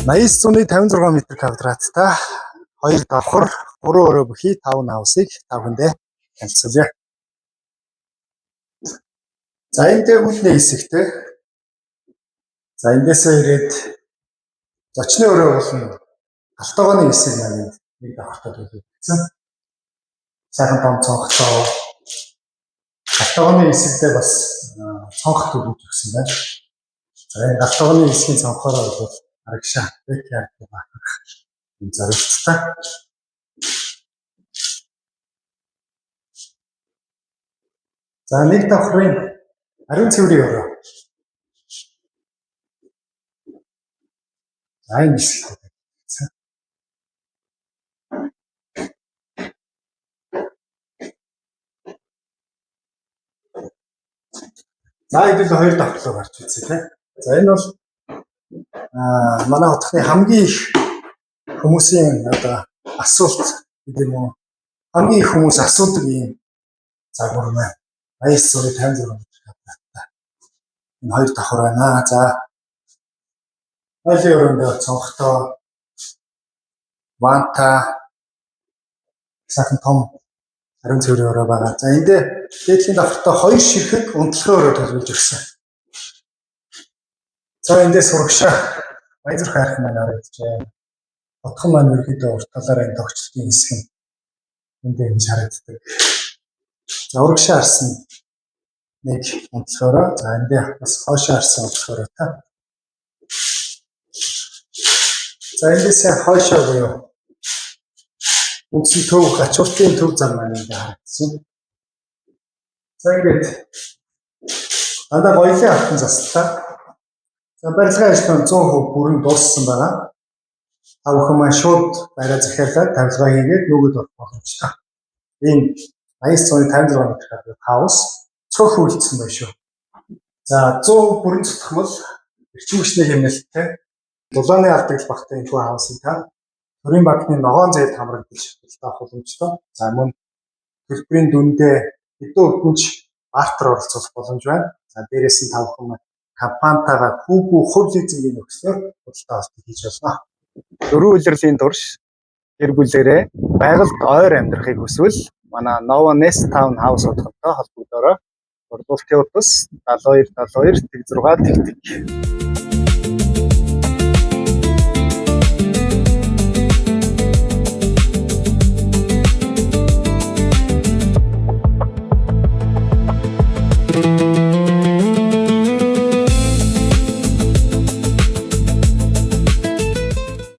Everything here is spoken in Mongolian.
89.56 м квадраттай 2 давхар 3 өрөө бүхий 5 хаусыг та бүхэндээ танилцуулъя. За энэ дээр хүлний хэсэгтэй. За эндээсээ ирээд зочны өрөө болон галтойгооны хэсэг маань энд нэг давхартаа төлөвлөсөн. Сайхан том цонхтой. Галтойгооны хэсэгтээ бас цонх төлөвлөж өгсөн байна. За энэ галтойгооны хэсгийн цонхоороо бол арагшаа backyard руу гарах юм зорилттой. За нэг давхрын ариун цэврийн өрөө. За энэ хэсэгтээ. За хэдүүл хоёр давхар руу гарч үзье те. За энэ бол манай хотын хамгийн их хүмүүсийн одоо асуулт гэдэг юм уу? Хамгийн их хүмүүс асуудаг ийм загвар маань 89.56 м квадраттай. Энэ хоёр давхар байна. За айлын өрөөндөө цонхтой, ванта, сайхан том ариун цэврийн өрөө байгаа. За энд дээдлийн давхартаа хоёр ширхэг унтлахын өрөө төлөвлөж өгсөн. За эндээс урагшаа Баян зүрх хайрхан маань харагдаж байна. Хотхон маань ерөөхдөө урт талаараа энэ тогтчлтын хэсэг нь энд ингэж харагддаг. За урагшаа харсан нэг унтлах өрөө. За эндээ бас хойшоо харсан унтлах өрөө та. За эндээсээ хойшоо буюу үндсэн төв гачууртын төв зам маань энд харагдсан. За ингээд дандаа гоёлын алтан заслаа. За барилгын ажил маань 100% бүрэн дууссан байгаа. Та бүхэн маань шууд бариа захиалаад тавилгаа хийгээд нүгэд орох боломжтой. Ийм 89.56 м квадрат хаус цөөх үйлдсэн байна шүү. За 100% бүрэн цутгамал эрчим хүчний хэмнэлттэй дулааны алдагдал багтай энэхүү хаусыг та төрийн банкны ногоон зээлд хамрагдаж худалдаа авах боломжтой. За мөн төлбөрийн дүндээ хэдэн хувьд нь бартер оролцуулах боломж байна. За дээрээс нь та бүхэн маань компанитайгаа хүүгүү хувь лизингийн нөхцлөөр худалдаа авалт хийж болно. Дөрвөн улирлын турш гэр бүлээрээ байгальд ойр амьдрахыг хүсвэл манай Nova Nest Town House хоттой холбогдоорой. Борлуулалтын утас 72 72 тэг 6 тэг тэг.